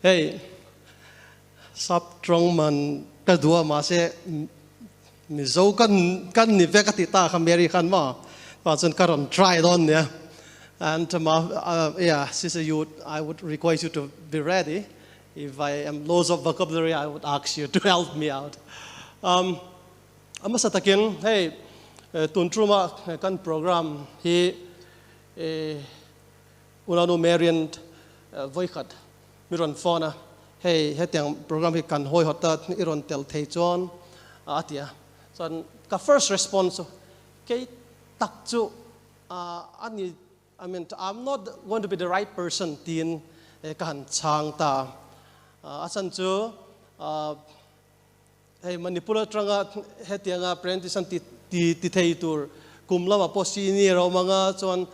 Hei sap tawng man ka duh a mahse Mizo kan kan ni vek a ti ta kha Mary khan maw chuvang chuan ka rawn try dawn nia and ma yeah sister you I would request you to be ready if I am loss of vocabulary I would ask you to help me out um a hmasa takin hei tun tuma kan program hi Unanu Marian vawikhat mi rawn phone a, hei hetiang program hi kan hawihawt a i rawn tel thei chuan a ti a. Chuan ka first response chu kei tak chu a ni, I mean I'm not going to be the right person tiin ka han chhang ta a. A chhan chu hei Manipur atanga hetianga apprentice an ti ti thei tur kum lamah pawh senior a awm anga chuan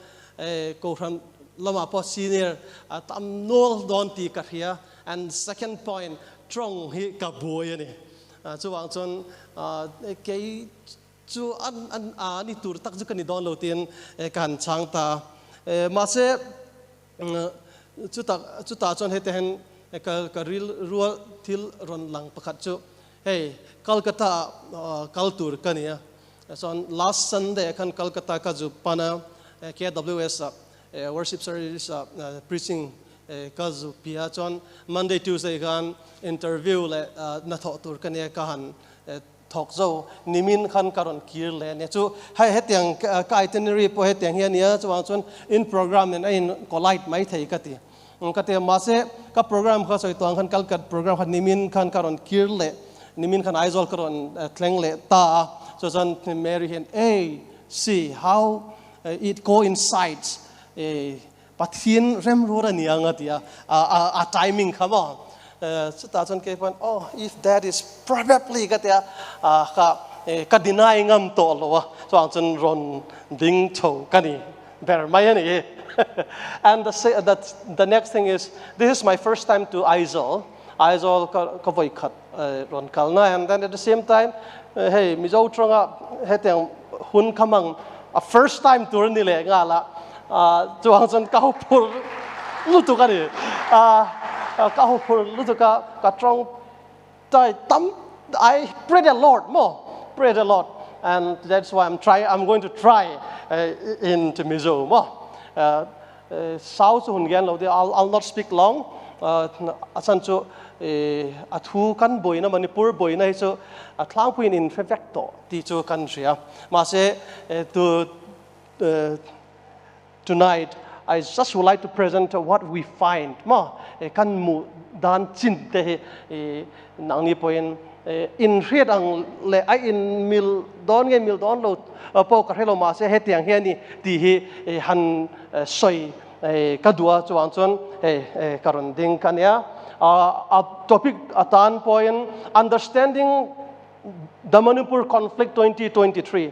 Kohhran lamah pawh senior a tam nual dawn tih ka hria and second point tawng hi ka buai a ni chuvang chuan kei chu an an a ni tur tak chu ka ni dawn lo tiin ka han chhang ta mahse Chutak chutah chuan heti hian ka ka rilrua thil rawn lang pakhat chu hei Calcutta ah kal tur ka ni a, chuan last Sunday ah khan Calcutta ka zu pan a, KWS ah worship service ah preaching ka zu pi a, chuan Monday Tuesday khan interview leh hnathawh tur ka nia ka han Thawk zo, nimin khan ka rawn kir leh a nia. Chu hei hetiang ka itinerary pawh hetiang hi a nia, chuvang chuan in program nen a in collide mai thei ka ti. Ka ti a, mahse ka program kha sawi tuang khan Kalkat program kha nimin khan ka rawn kir leh, nimin khan Aizawl ka rawn thleng leh ta a, chu chuan Mary hian ei, see how it coincides, Pathian remruat a ni ang a ti a, a timing kha maw. Chutah chuan kei pawn oh if that is probably ka ti a, ka ka deny ngam tawh lo a, chuvang chuan rawn ding chho ka ni ber mai a ni hi. And the the next thing is this is my first time to Aizawl, Aizawl ka ka vawi khat rawn kalna and then at the same time hei Mizo tawngah hetiang hun kha mang a first time tur a ni leh nghal a chuang chuan ka huphur lutuk a ni ka huphur lutuk a ka tawng tai tam I pray the Lord maw pray the Lord and that's why I'm try I'm going to try in to Mizo maw Sau chu hun ngian lo deuh, I'll not speak long, a chan chu a thu kan buaina Manipur buaina hi chu a tlangpuiin in hre vek tawh tih chu kan hria. Mahse to tonight I just would like to present what we find maw kan hmuh dan chin te hi nangni pawhin In hriat ang leh a in mil dawn nge mil dawn lo pawh ka hre lo mahse hetiang hi a ni tih hi han sawi ka duh a chuvang chuan hei ka rawn ding ka nia. A topic atan pawhin Understanding the Manipur Conflict 2023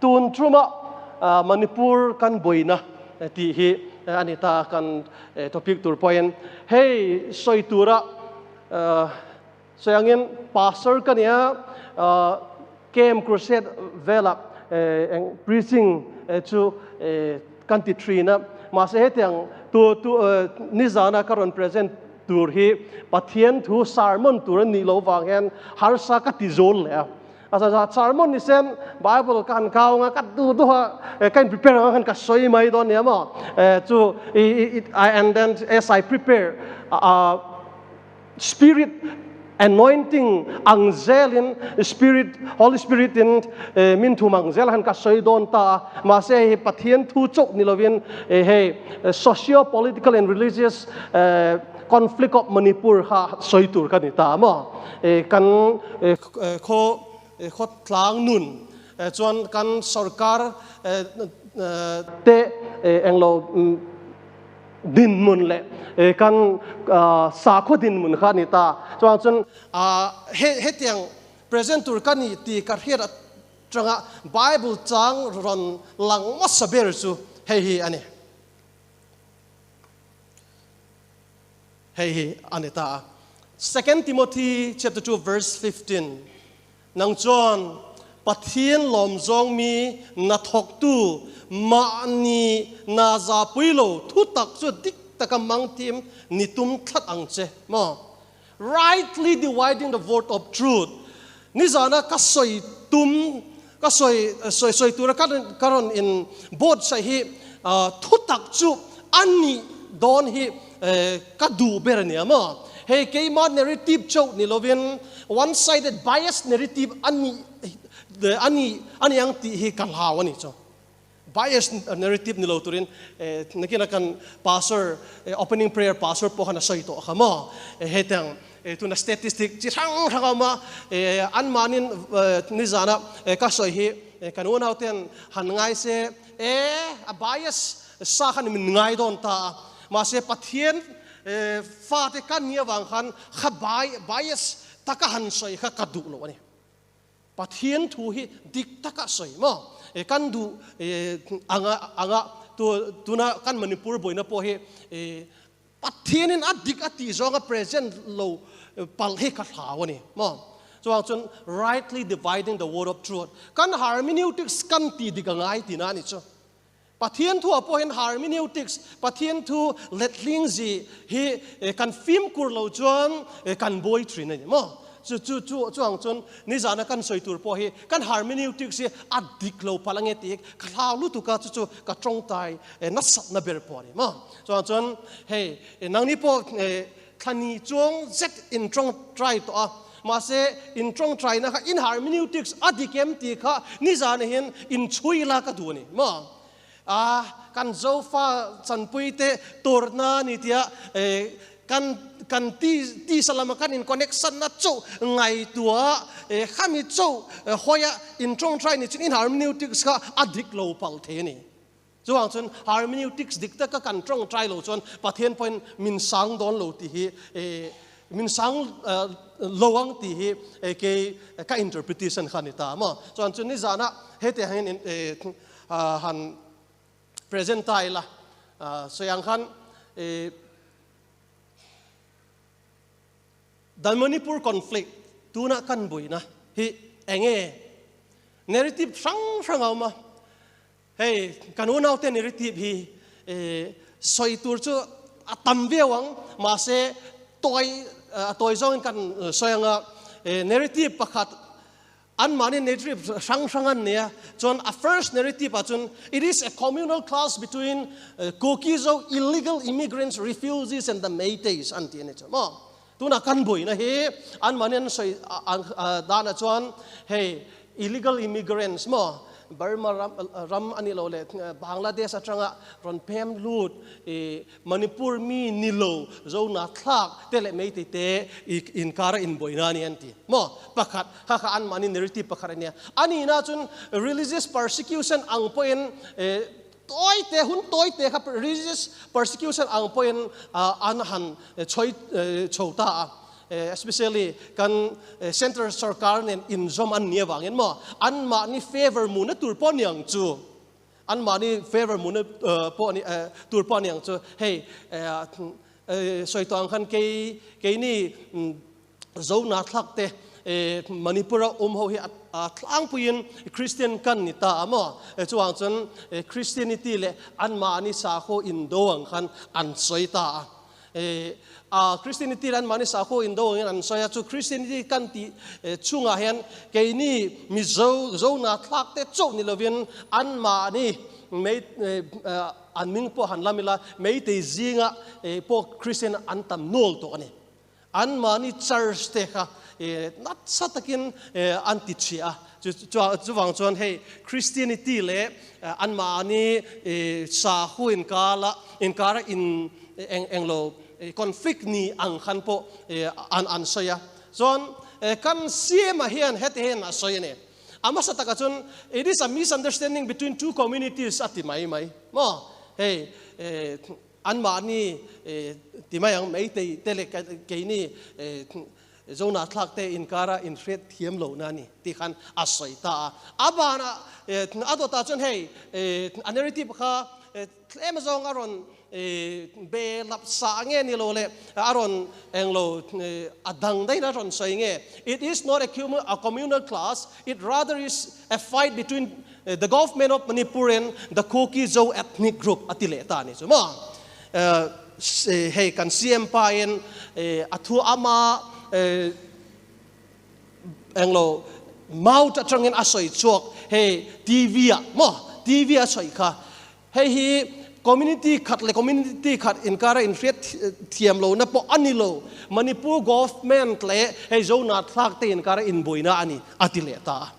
tun tuma Manipur kan buaina tih hi a ni ta kan topic tur pawhin hei sawi tura Sawi angin pastor ka nia KM Crusade velah eng preaching chu kan ti thin a, mahse hetiang tu tu nizana ka rawn present tur hi Pathian thu sermon tur a nih loh vang hian harsa ka ti zawl leh a. A za sermon ni sen Bible ka han kau anga ka duh duh a ka in prepare anga khan ka sawi mai dawn nia maw chu and then as I prepare Spirit anointing ang zelin Spirit Holy Spirit in min thum ang zel han ka sawi dawn ta a mahse hei Pathian thu chauh ni lovin hei socio political and religious conflict of Manipur kha sawi tur ka ni ta a maw kan khaw khawtlang nun chuan kan sorkar te englo dinhmun leh kan sakhaw dinhmun kha a ni ta. Chuvang chuan hetiang present tur ka ni tih ka hriat atanga Bible chang rawn lang hmasa ber chu hei hi a ni. Hei hi a ni ta a. Second Timothy chapter 2 verse 15 Nang chuan Pathian lawmzawng mi na thawktu mahni na zapui lo thu tak chu dik. taka mang tim ni tum thlat ang che mo. Rightly dividing the word of truth. Nizana ka soi tum ka soi soi soi tura kan karon in board sai hi thu tak chu ani don hi ka du ber ania mo. Hei keima narrative chau ni lovin one sided bias narrative ani ani ani ang ti hi ka hlau ani cho. Bias narrative ni lo turin nakina kan pastor opening prayer pastor po hana soi to khamo hetang tuna statistic chi thang thang ma an manin nizana ka soi hi kan unau ten han ngai se e a bias sa khan min ngai don ta ma se Pathian fa te kan nia wang khan kha bias taka han soi kha ka du lo ani. Pathian thu hi dik taka soi mo kan du anga anga tu tuna kan Manipur boina po hi Pathianin a dik ati zonga present lo pal hi ka thaw ani mo. Chuang chun rightly dividing the word of truth kan hermeneutics kan ti dik ngai ti na ni chu. Pathian thu apo hin hermeneutics Pathian thu letling ji hi kan film kur lo chuan kan boy trin ani mo. Chu chu chu chuang chun ni zana kan soi tur po hi kan hermeneutics hi adik lo palange ti khlaw lu tu ka chu chu ka trong tai na sat na ber po ni mo. Chuang chun hei nang ni po thani chuang zet in trong try to a ma se in trong try na kha in hermeneutics adikem ti kha ni zana hin in chui la ka du ni mo. A kan zofa chanpui te torna ni tia kan kan ti ti salama kan in connection na chu ngai tua khami chu hoya in trong try ni chin in hermeneutics kha adik lo pal the ni. Chuang chun hermeneutics dik ta ka kan trong try lo chun Pathian point min sang don lo ti hi min sang lowang ti hi ke ka interpretation kha ni ta ma. Chuan chun ni zana he te hain han present tai la soyang khan the Manipur conflict tuna kan buina hi enge narrative sang sang ma. Hey kan unau te narrative hi soi tur chu atam viawang ma se toi toi zong kan soyanga narrative pakhat an mani narrative sang sangan nia chon a first narrative a chun it is a communal clash between Kuki-Zo illegal immigrants, refugees and the Meiteis an ti ne chama. Tuna kan buina hi an mani an soi dana chuan hey illegal immigrants mo Burma ram ani lo le Bangladesh atanga ron pem lut Manipur mi nilo zo na thlak te le mei te te in kara in boina ni anti mo pakhat kha kha an mani narrative pakhat ania ani na chun religious persecution ang poin toi te hun toi te kha religious persecution ang poin an han choi chota especially kan center sarkar nen in zom an nia wangin mo an ma ni favor mu na tur pon yang chu an ma ni favor mu na po ni tur pon yang chu hey soi tong khan ke ke ni zo na thlak te Manipura ho hi a thlang puin Christian kan ni ta mo chuang chun Christianity le an ma ni sa kho in do ang khan an soi ta a Christianity an mani sa kho indo an soya chu Christianity kan ti chunga hian keini mi zo zo na thlak te chok ni lovin an ma ni mei an ming po han lamila mei te zinga po Christian an tam nol to ani an mani church te kha nat satakin an ti chia chu chu wang chuan hei Christianity le an mani sa hu in kala in kara in eng englo conflict ni ang khan po an an soya zon kan siema hian het hen a soya ne ama sa taka chun it is a misunderstanding between two communities ati mai mai mo hey an ma ni ti mai ang mei te te le ke ni zona thlak te in kara in hret thiam lo na ni ti khan a soi ta abana ado ta chun hey a narrative kha tlem zong aron be lap sa nge ni lo le aron englo adang dai na ron sai nge it is not a communal class, it rather is a fight between the government of Manipur and the Kuki-Zo ethnic group atile ta ni chu ma. Hei kan CM pa in a thu ama englo mouth atangin a sawi chhuak hei TV ah maw TV a sawi kha hei hi community khat leh community khat inkara inhriat thiam lohna pawh a ni lo Manipur government leh hei Zonahthlak te inkara inbuaina a ni a ti leh ta a.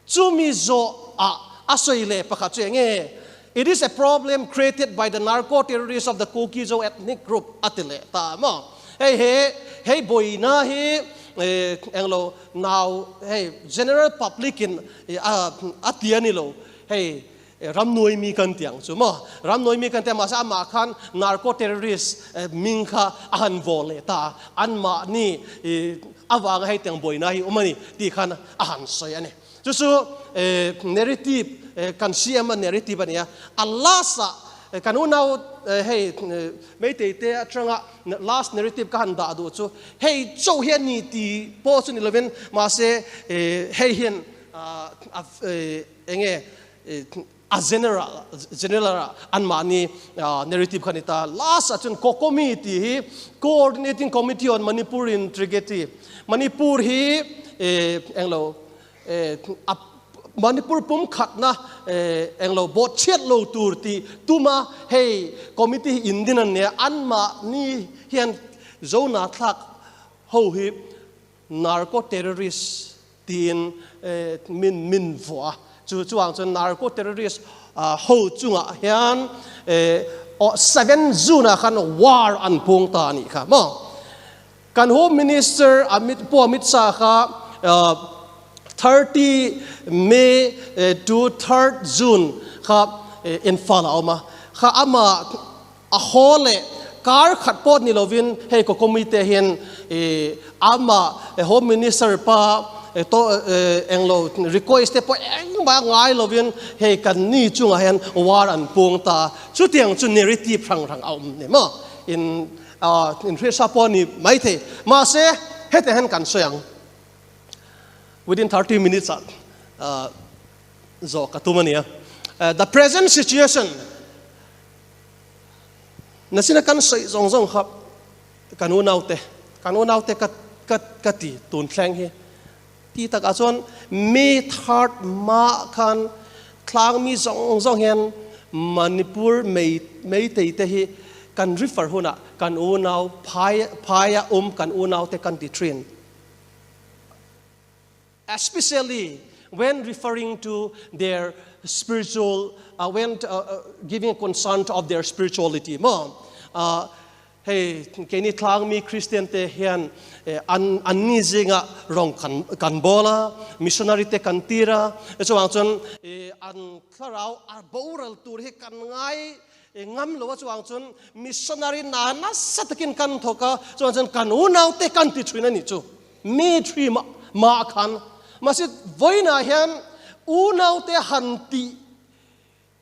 Chumi zawh ah a sawi leh pakhat chu enge? It is a problem created by the narco terrorists of the Kuki-Zo ethnic group a ti leh ta maw? Hei he hei buaina hi englo nau hei general public in a ti a ni lo hei ramnuai mi kan ti ang chu maw? Ramnuai mi kan ti a mahse amah khan narco terrorist hming kha a han vaw leh ta a, anmahni avanga hei tiang buaina hi awm a ni tih khan a han sawi a ni. Chu chu narrative kan siam a narrative a ni a. A last ah kan unau hei Meitei te atanga last narrative ka han dah duh chu hei chauh hi a ni ti pawh chu ni lovin mahse hei hian enge a general general ah anmahni narrative kha a ni ta. Last ah chuan COCOMI tih hi Coordinating Committee on Manipur Integrity, Manipur hi englo a Manipur pum khatna englo bawt chhiat lo tur tih tuma hei committee hi indin an nia, anmahni hian Zonathlak ho hi narco terrorist tiin min min vuah a, chu chuang chuan narco terrorist ho chungah hian 7 June ah khan war an pung ta a nih kha maw. Kan Home Minister Amit Pu Amit Shah kha 30 May to 3rd June kha Imphal ah a awm a, kha amah A haw leh kar khat pawh ni lovin hei ka committee hian amah Home Minister pa to englo request te pawh engmah ngai lovin hei kan ni chungah hian war an pung ta a, chutiang chu narrative hrang hrang a awm ni maw? In inhriatsa pawh a ni maithei. Mahse hetiang hian kan sawi ang, within 30 minutes ah zawh ka tum a nia. The present situation. Nasina kan sawi zawng zawng kha kan unaute, kan unaute ka ka ka ti tun thleng hi. Ti takah chuan May third mah khan tlang mi zawng zawng hian Manipur mei meitei te hi kan refer hunah kan unau phai phaia awm kan unaute kan ti thin. Especially when referring to their spiritual, when giving a concern of their spirituality maw? Hei keini tlangmi Christian te hian an anni zinga rawng kan kan bawl a, missionary te kan tir a, chuvang chuan an thlarau a boral tur hi kan ngai ngam lo a, chuvang chuan missionary na nasa takin kan thawk a, chuvang chuan kan unaute kan ti thin a nih chu. Mi thi mah khan mahse vawiinah hian unaute han tih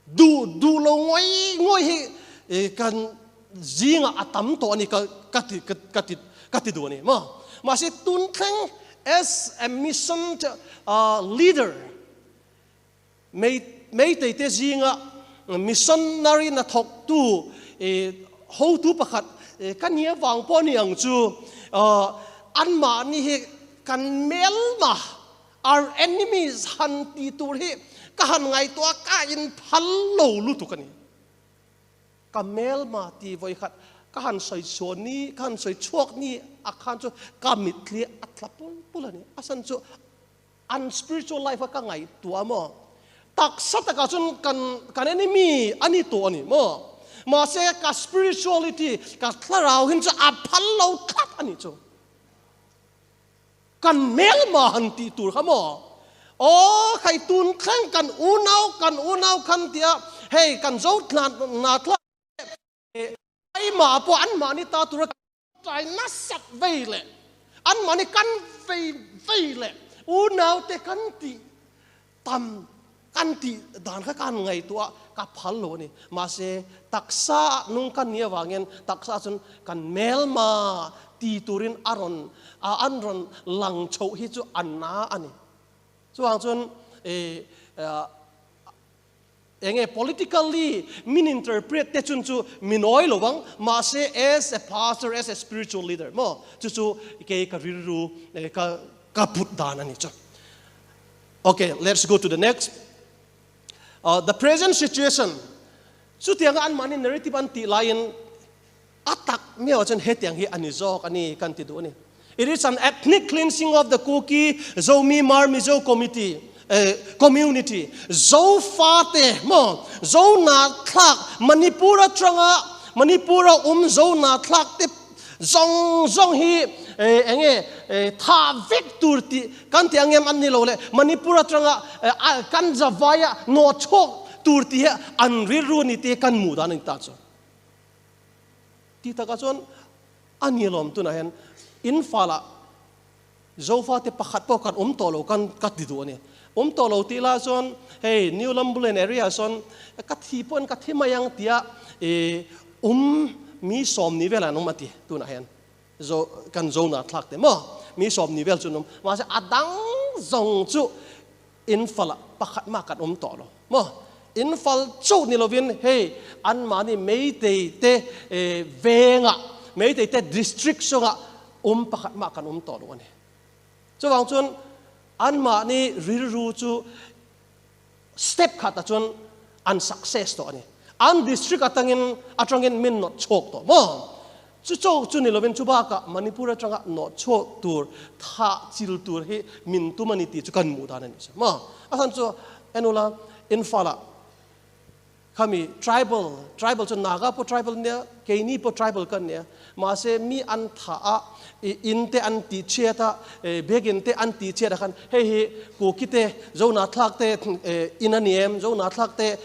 duh duh lo ngawih ngawih hi kan zingah a tam tawh a ni ka ka ti ka ti ka ti duh a ni maw. Mahse tun thleng as a mission leader mei meitei te zinga missionary hna thawktu hotu pakhat ka nia vang pawh a ni ang chu anmahni hi kan melma our enemies han ti tur hi ka han ngaihtuah a ka inphal lo lutuk a ni. Ka melma ti vawi khat ka han sawi chhuah ni ka han sawi chhuak ni a khan chu ka mitthli a tla pul pul a ni. A san chu An spiritual life a ka ngaihtuah maw? Taksa takah chuan kan kan enemy a ni tawh a ni maw? Mahse ka spirituality, ka thlarau hin chu a phal lo tlat a nih chu. Kan hmelma han tih tur kha maw? Aw khai tun thleng kan unau kan unau khan tia hei kan zo tlan na tlat aimah pawh anmahni ta tura Tlai nasat vei leh anmahni kan vei vei leh unaute kan tih tam kan tih dan kha kan ngaihtuah a, ka phal lo a ni. Mahse, taksa ah nung kan nih avangin taksa ah chuan kan hmelma ti turin a rawn an rawn lang chhoh hi chu a na a ni. Chuvang chuan Enge politically min interpret te chun chu min awi lo ang, mahse as a pastor, as a spiritual leader maw, chu chu kei ka rilru ka ka put dan a ni chu. Okay, let's go to the next. The present situation, chutianga anmahni narrative an tih laiin a tak miau chuan hetiang hi a ni zawk a ni kan ti duh a ni. It is an ethnic cleansing of the Kuki Zomi Mar Mizo Committee, community. Zofa te maw Zona thlak Manipur atanga Manipur a um Zona thlak te zawng zawng hi enge tha vek tur tih kan ti ang em an ni lo le Manipur atanga kan zavaia nawh chhuak tur tih hi an rilru ni te kan hmuh dan a ni ta chu. Ti takah chuan a ni alawm tunah hian in falah Zofa te pakhat pawh kan awm tawh lo kan ka ti duh a ni. Awm tawh lo tih lah chuan hei New Lambulen area ah sawn ka thi pawhin ka thi mai ang tia ih um mi sawmni velah an awm a ti tunah hian Zo kan Zona thlak te maw mi sawmni vel chu an awm mahse a dang zawng chu In fal ah pakhat mah kan awm tawh lo maw? In fal chauh ni lovin hei anmahni Meitei te vengah, Meitei te district chungah awm pakhat mah kan awm tawh lo a ni. Chuvang chuan anmahni rilru chu step khatah chuan an success tawh a ni. An district atangin atangin min nawt chhuak tawh maw? Chu chaw chu ni lovin chu bakah Manipur atanga nawh chhuak tur, thah chil tur hi min tum a ni tih chu kan hmuh dan a ni sa maw? A chhan chu en ula, Imphal-ah khami tribal, tribal chu Naga pawh tribal nia, keini pawh tribal kan nia, mahse mi an thah a, in te an tih chhiat a, biakin te an tih chhiat ah khan hei hi Kuki te, Zonathlak te in a ni em, Zonathlak te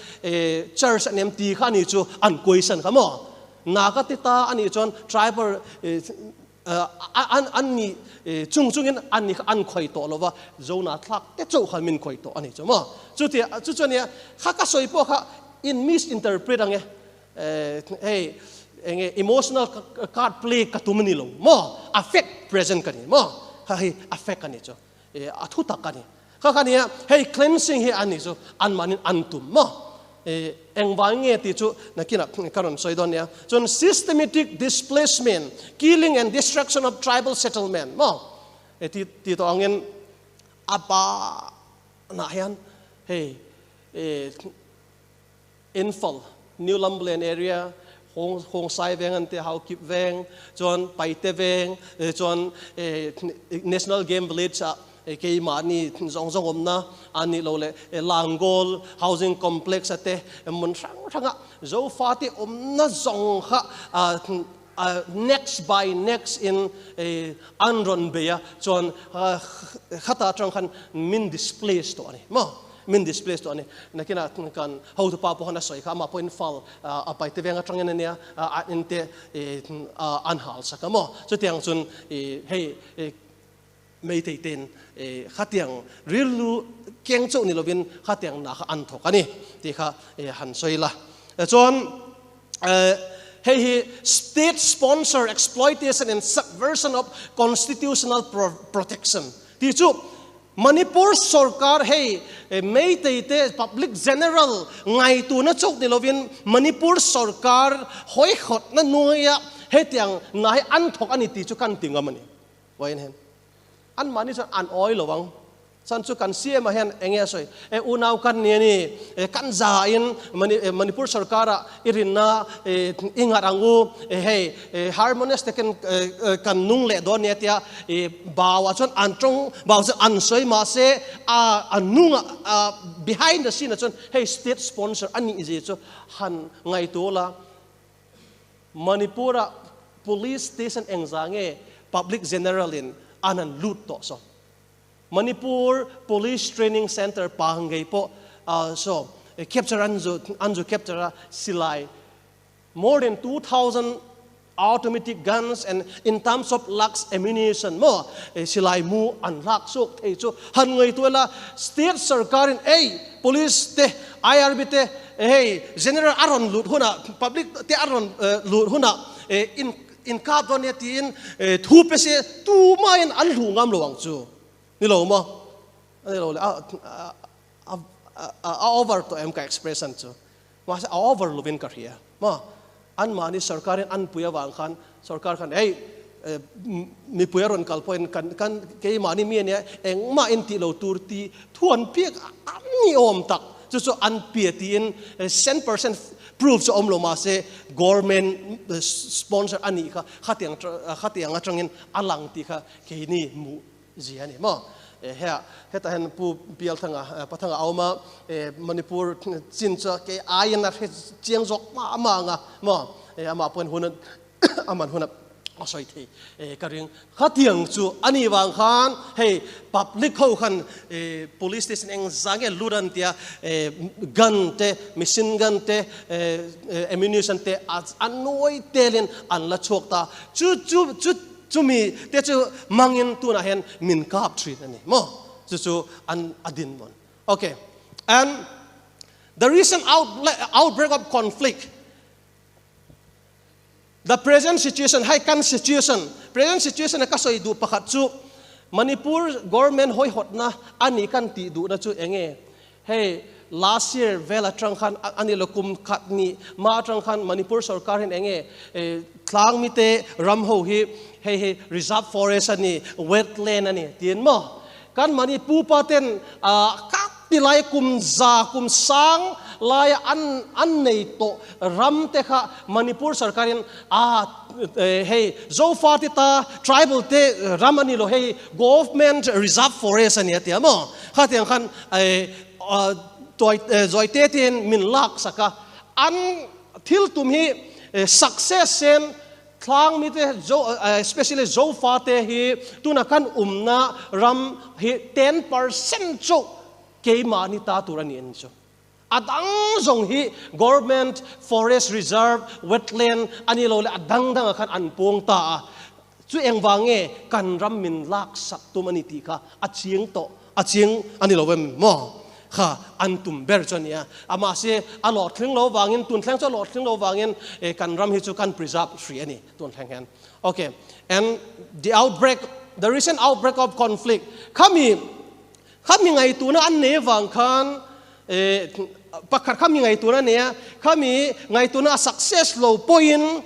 church a ni em tih kha a ni chu an question kha maw? Naga te ta a nih chuan tribal an nih chung chungin an nih kha an khawih tawh lo va, Zona thlak te chauh khan min khawih tawh a nih chu maw? Chuti chu chuan nia kha ka sawi pawh kha in misinterpret ang e, hei enge emotional card play ka tum a ni lo maw? A fact present ka ni maw? Kha hei a fact a nih chu, a thu tak a ni. Kha kha nia hei cleansing hi a nih chu anmahnin an tum maw? Engvang nge tih chu nakinah ka rawn sawi dawn nia. Chuan systematic displacement, killing and destruction of tribal settlement maw ti ti tawh angin a banah hian hei Imphal, New Lambulen area, Hawng Hawngsai veng an ti a, Haukip veng, chuan Paite veng, chuan National Game Village ah Keimahni zawng zawng awmna a nih lo leh Langol Housing Complex a te hmun hrang hranga Zofate awmna zawng kha next by next in an rawn bei a, chuan khata atang khan min displace tawh a ni maw? Min displace tawh a ni. Nakinah kan hotupa pawh khan a sawi kha amah pawhin fal a paite veng atangin a nia a in te an hal sak a maw? Chutiang chuan hei Meitei ten khatiang rilru keng chauh ni lovin khatiang na kha an thawk a ni tih kha han sawi la. Chuan hei hi state sponsor exploitation and subversion of constitutional protection tih chu Manipur sorkar hei Meitei te public general ngaituna chauh ni lovin Manipur sorkar hawihhawtna nuaia hetiang na hi an thawk a ni tih chu kan ti ngam a ni. Vawiin hian anmahni chuan an awi lo ang. Chuan chu kan CM ah hian eng nge a sawi? E unau kan ni a ni, e kan za in Manipur sarkar ah i rinna i ngat ang u, e hei harmonious takin kan nung leh dawn nia tia i bau ah chuan an tawng bau chuan an sawi mahse a nung ah behind the scene ah chuan hei state sponsor a nih zia chu han ngaihtuah la. Manipur ah Police Station engzah nge Public General in an han lut tawh saw? Manipur Police Training Center pa ngei pawh saw capture an zu an zu capture a silai more than 2000 automatic guns and in terms of lakhs ammunition maw silai mu an lak chhuak thei chu han ngaihtuah ila state sarkar in ei police te IRB te Hei general a rawn lut hunah public te a rawn lut hunah in inkap dawn nia tiin thu pe se tumahin an hluh ngam lo ang chu ni lo maw? Ani lo le a A over to em ka expression chu ma se a over lovin ka hria ma an mani sarkarin an puia wang khan sarkar khan ei mi puia ron kal point kan kan ke mani mi ania engma in ti lo tur ti thuan piak an ni om tak chu chu an pia ti in 100% proof chu om lo ma se government sponsor ani kha khatiang khatiang atangin alang ti kha ke ni mu zia ni mo he heta hen pu pial thanga pathanga auma Manipur chin cha ke ayan na chiang jok ma ma nga mo ama pon hun aman hun asoi the ka ring khatiang chu ani wang khan hei public ho khan police station eng zange luran tia gun te machine gun te ammunition te anoi telin an la chok ta chu chu chu chu mi te chu mangin tu na hen min kap thrin ani mo chu chu an adin mon. Okay, and the recent outbreak of conflict, the present situation, hai kan situation, present situation ka soi du pakhat chu Manipur government hoi hot na ani kan ti du na chu enge hey last year vela trang khan ani lokum khat ni ma trang khan Manipur sarkar hin enge tlang mi te ram ho hi hey hey reserve forest ani wetland ani tien mo kan mani pu pa ten ka ti lai kum za kum sang lai an an nei to ram te kha Manipur sarkarin a hey zo fa ti ta tribal te ram ani lo hey government reserve forest ani atia mo kha tiang khan toy zoi te tin min lak saka an thil tum hi success sen thlang mi te zo especially zo fa te hi tuna kan umna ram hi 10% chu keima ni ta tur ani en chu adang zong hi government forest reserve wetland ani lo le adang dang khan an pong ta chu engwange kan ram min lak sak tum ani ti kha a chiang to a chiang ani lo wem mo kha an tum ber chuania ama se a lo thling lo wangin tun thleng chu lo thling lo wangin kan ram hi chu kan preserve free ani tun thleng hen. Okay, and the outbreak, the recent outbreak of conflict khami khami ngai tu na an ne wang khan pakhat khami ngai tu na ne khami ngai tu na success lo point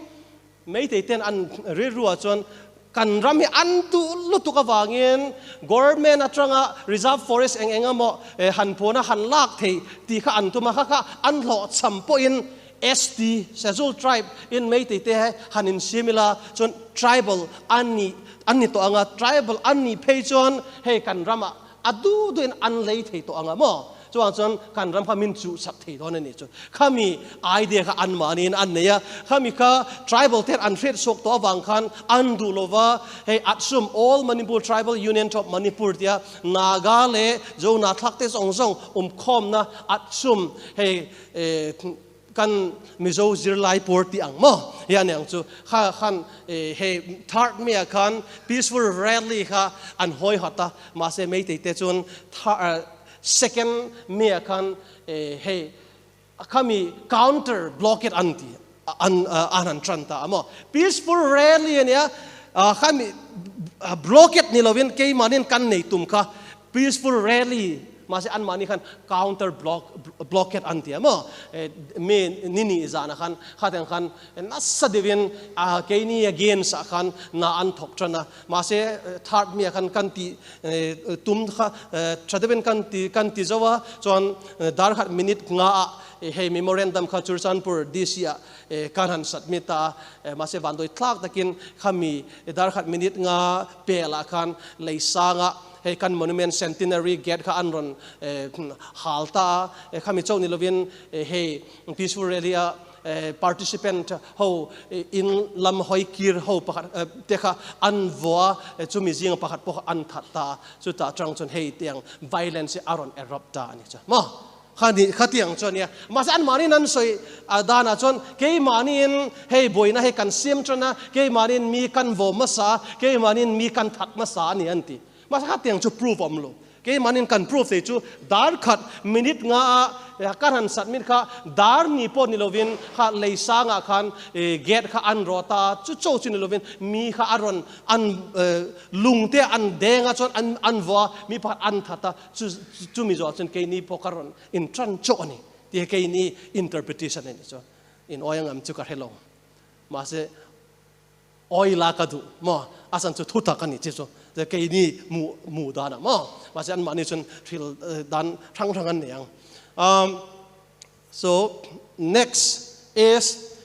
mei te ten an ri ruwa chuan kan ram hi an tu lutuk awangin government atanga reserve forest eng enga mo han phona han lak thei ti kha an tuma kha kha an lo cham po in ST Scheduled Tribe in mei te te han in simila chuan tribal anni anni to anga tribal anni phei chuan hei kan rama adu du in an lei thei to anga mo chuan chuan kan ram kha min chu sak thei don ani chu khami idea kha an manin an neya khami kha tribal ter an thret sok to awang khan an du lova hei atsum All Manipur Tribal Union of Manipur tia Naga le zo na thak te song song khom na atsum hei kan Mizo zirlai por ti ang mo yan ang chu kha khan he third me khan peaceful rally kha an hoi hata ma se mei te te chun second me khan he khami counter blockade anti an an an tranta amo peaceful rally ania khami blockade ni lovin ke manin kan nei tum kha peaceful rally ma se an mani khan counter blockade anti amo me nini zana khan khaten khan na sadevin ke ni against khan na an thok chana ma se third me khan kan ti tum kha chadevin kan ti zawa chuan dar khat minute nga hei memorandum kha Churchandpur DC a kan han submit ta ma se vandoi thlak takin khami dar khat minute nga pela khan leisanga hei kan monument centenary gate kha anron halta khami chau nilovin hei peaceful rally a participant ho in lam hoi kir ho pakhat te kha an voa chumi jing pakhat pok an that ta chu ta chang chon hei tiang violence aron erupt ta ani cha mo khani khatiang chon ya mas an mani nan soi adana chon ke manin hei boina hei kan sim chona ke manin mi kan vo ma sa ke manin mi kan that ma sa ani anti mas khatiang chu proof om lo ke manin kan proof te chu dar khat minute nga Kan han submit kha dar ni pawh ni lovin kha lei sangah khan gate kha an rawt a, chu cho chu ni lovin mi kha a rawn an lung te an deng a chuan an an vua a, mi pakhat an that a, chu chumi zawh chuan keini pawh ka rawn in tan chauh a ni tih hi keini interpretation a ni chuan in awi angam chu ka hre lo mahse Awi la ka duh maw? A chan chu thutak a ni chi chu keini mu mu dan ah maw? Mahse anmahni chuan thil dan hrang hrang an nei ang. So next is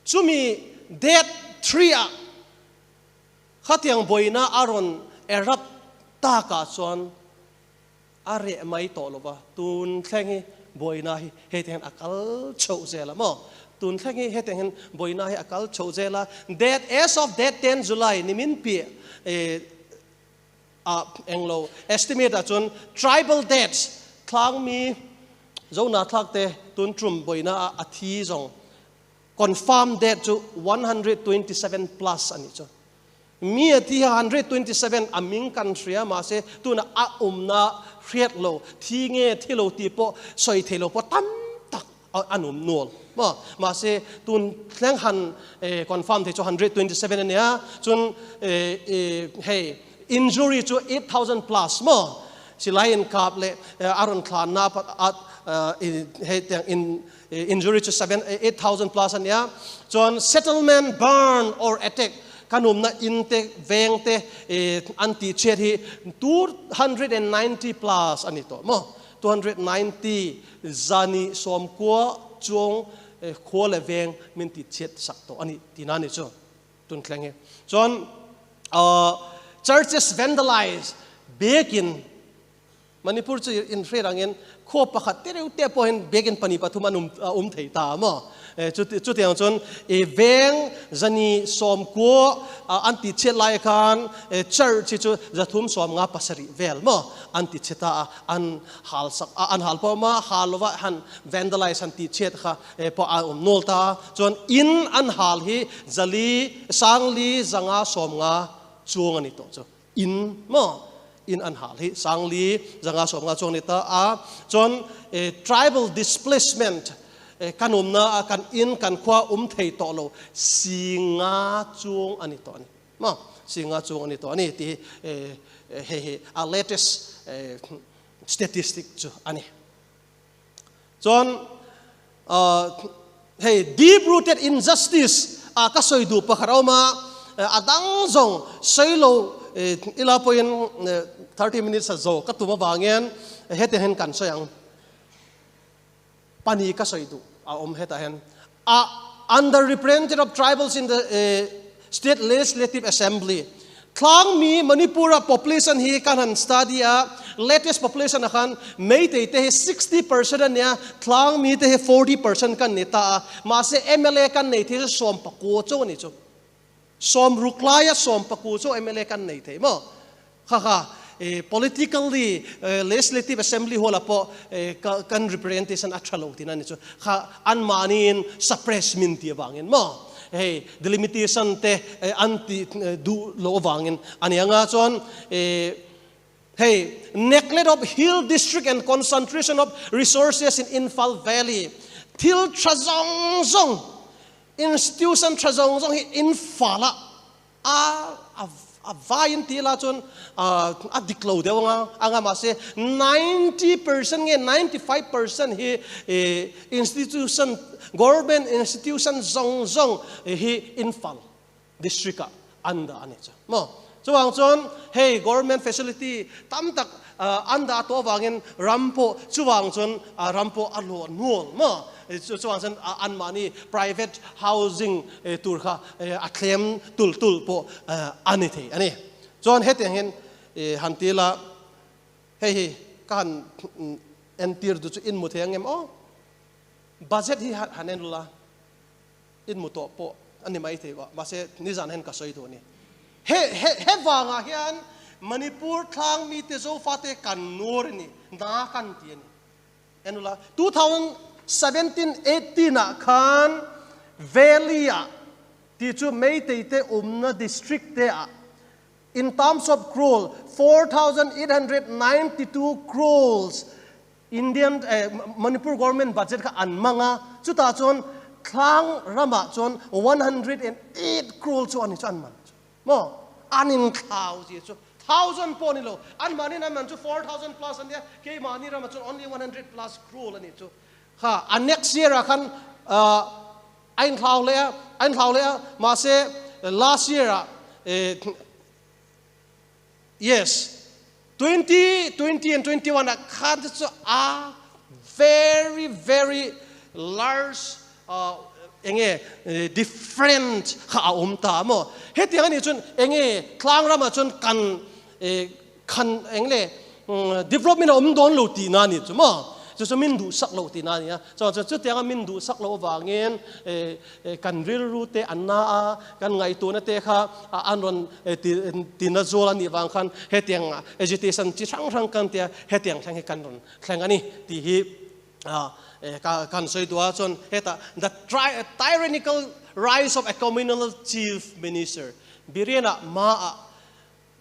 chumi date 3 ah khatiang buaina a rawn erupt takah chuan a reh mai tawh lo va, tun thleng hi buaina hi hetiang hian a kal chhoh zel a maw? Tun thleng hi hetiang hian buaina hi a kal chhoh zel a, date as of date 10 July ni min piah eh ah englo estimate ah chuan tribal deaths thlang mi Zona thlak te tun tum buaina ah a thi zawng confirm date chu 127 plus a nih chu. Mi a thi 127 a ming kan hria mahse tuna a awmna hriat lo thi nge thi lo tih pawh sawi thei lo pawh tam tak an awm nual maw mahse tun thleng han confirm thei chu 127 a nia chuan hei injury chu 8000 plus maw silai inkap leh a rawn thlanna hei tiang in Injury chu 7, 8,000 plus a nia. Chuan settlement burn or attack kan umna in te veng te an tih chhiat hi 290 plus a ni tawh maw? 290 zani sawmkua chuang khua leh veng min tih chhiat sak tawh a ni tihna a ni chu tun thleng hi. Chuan churches vandalized biakin Manipur chu inhriat angin khua pakhat te reuh te pawhin biakinn pahnih pathum an awm thei ta a maw? Chutiang chuan i veng zani sawmkua an ti chhiat lai khan church hi chu zathum sawm nga pasarih vel maw an ti chhe ta a, an hal sak an hal pawh ma hal lova han vandalize han ti chhiat kha pawh a awm nual ta a. Chuan in an hal hi zali sangli zanga sawm nga chuang a ni tawh chu. In maw in an hal hi sangli zanga sawm nga chuang ni ta a chuan tribal displacement kan umna a kan in kan khua um thei tawh lo si nga chuang ani tawh ani maw si nga chuang ani tawh ani ti hei hi a latest statistic chu ani chuan hei deep rooted injustice a ka sawi duh pakhat a awm a a dang zawng sawi lo ila pawhin 30 minutes a zo ka tum avangin hetiang hian kan sawi ang pani ka sawi duh a awm hetah hian a underrepresented of tribals in the State Legislative Assembly Thlang mi Manipur a population hi kan han study a, latest population ah khan Meitei te hi 60% a nia, Thlang mi te hi 40% kan ni ta a, mahse mla kan nei thei chu 14 chauh a ni chu. 60 laia 14 chauh mla kan nei thei maw? Kha kha politically Legislative Assembly hall ah pawh kan representation a tha lo tihna a ni chu. Kha anmahniin suppress min tih avangin maw hei delimitation te an tih duh loh avangin a ni anga chuan hei neglect of hill district and concentration of resources in Imphal Valley thil tha zawng zawng institution tha zawng zawng hi Imphal ah A a vaiin tih la chuan a dik lo deuh anga anga mahse 90% nge 95% hi institution government institution zawng zawng hi Imphal district ah an dah a ni chu maw chuvang chuan hei government facility tam tak an dah tawh avangin ram pawh chuvang chuan ram pawh a luah nual maw Chuan chuan anmahni private housing tur kha a thlem tul tul pawh a ni thei a ni. Chuan hetiang hian han ti ila, hei hi ka han entir duh chu in mu thei ang em aw? Budget hi han en ula, in mu tawh pawh a ni mai thei a, mahse nizan hian ka sawi duh a ni. He he he vangah hian Manipur thlang mite Zofate kan nur a ni, na kan ti a ni. En ula, 2017, 18 ah khan Valley ah tih chu Meitei te awmna district te ah in terms of crore 4,892 crores Indian Manipur government budget kha an hmang a, chutah chuan thlang ramah chuan 108 crore chu ani chu an man chu maw? An inthlau zia chu thousand pawh a ni lo, anmahniin an man chu 4000 plus a nia, keimahni ramah chuan only 100 plus crore a ni chu. Kha a next year ah khan a inthlau leh a, a inthlau leh a, mahse last year ah Yes, 2020 and 21 ah khan te chu a very very large enge different kha a awm ta maw? Hetiang anih chuan enge tlang ramah chuan kan khan eng le development a awm dawn lo tihna anih chu maw? Chu chu min duhsak loh tihna a ni a. Chuan chuan chutianga min duhsak loh avangin kan rilru te an na a, kan ngaihtuahna te kha an rawn tina zual a nih vang khan hetiang agitation chi hrang hrang kan tia hetiang thleng hi kan rawn thleng a ni tih hi kan sawi duh a. Chuan hetah the tyrannical rise of a communal chief minister Biryana hmaah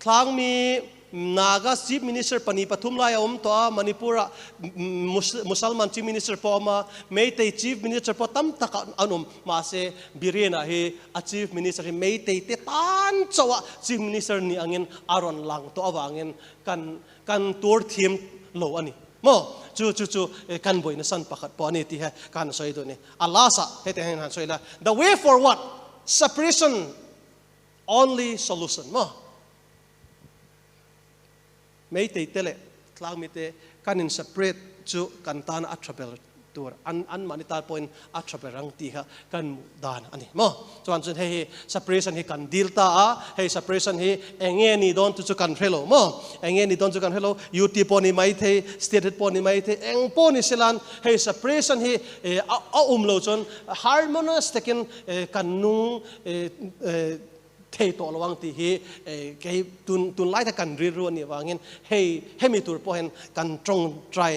Thlangmi Naga Chief Minister pahnih pathum lai a awm tawh a, Manipur-ah Musalman Chief Minister pawh a awm a, Meitei Chief Minister pawh tam tak an awm. Mahse, Biren-ah hi a Chief Minister hi Meitei te tan chauh a Chief Minister nih angin a rawn lang tawh avangin kan kan tur thiam lo a ni maw? Chu chu chu kan buaina san pakhat pawh a ni tih hi ka han sawi duh a ni. A last ah hetiang hian han sawi la, The way forward, separation Only solution maw? Meitei te leh tlangmi te kan in separate chu kan tan a tha ber tur an anmahni tan pawhin a tha ber ang tih kha kan hmuh dan a ni maw? Chuan chuan hei hi separation hi kan deal ta a, hei separation hi eng nge ni dawn chu chu kan hre lo maw? Eng nge ni dawn chu kan hre lo, UT pawh ni mai thei, state pawh ni mai thei, eng pawh ni selan hei separation hi a awm lo chuan harmonious takin kan nung thei tawh lo ang tih hi kei tun tunlai ta kan rilru a nih vangin hei hemi tur pawh hian kan tawngtai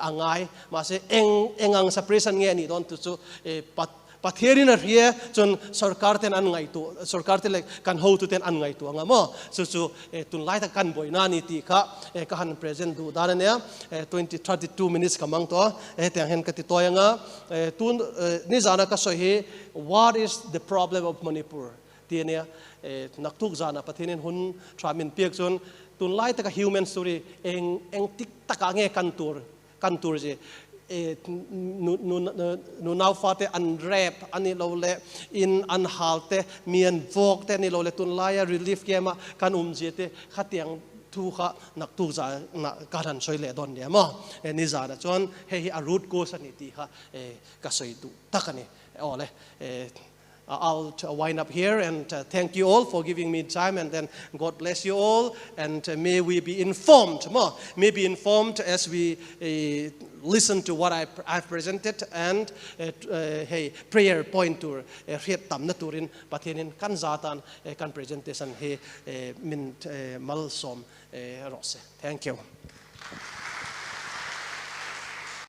a ngai. Mahse eng eng ang separation nge a nih dawn tu chu Pathianin a hria chuan sorkar ten an ngaihtuah sorkar te leh kan hotu ten an ngaihtuah anga maw chu chu tunlai ta kan buaina a ni tih kha ka han present duh dan a nia. 20 32 minutes ka hmang tawh a hetiang hian ka ti tawi anga tun nizana ka sawi hi What is the problem of Manipur? tih a nia. Naktuk zanah Pathianin hun tha min piak chuan tunlai taka human story eng eng tik takah nge kan tur kan tur zi nu nu nu nau fate an rape a nih lo leh in an hal te mi an vawk te a nih lo leh tunlaia relief camp a kan awm zia te khatiang thu kha naktuk zanah ka han sawi leh dawn nia maw. Nizanah chuan hei hi a root cause a ni tih kha ka sawi duh tak a ni. Awle, I'll wind up here and thank you all for giving me time and then God bless you all and may we be informed more, may be informed as we listen to what I've presented and hei prayer point tur hriat tamna turin Pathianin kan zatan kan presentation hi min malsawm rawh se. Thank you.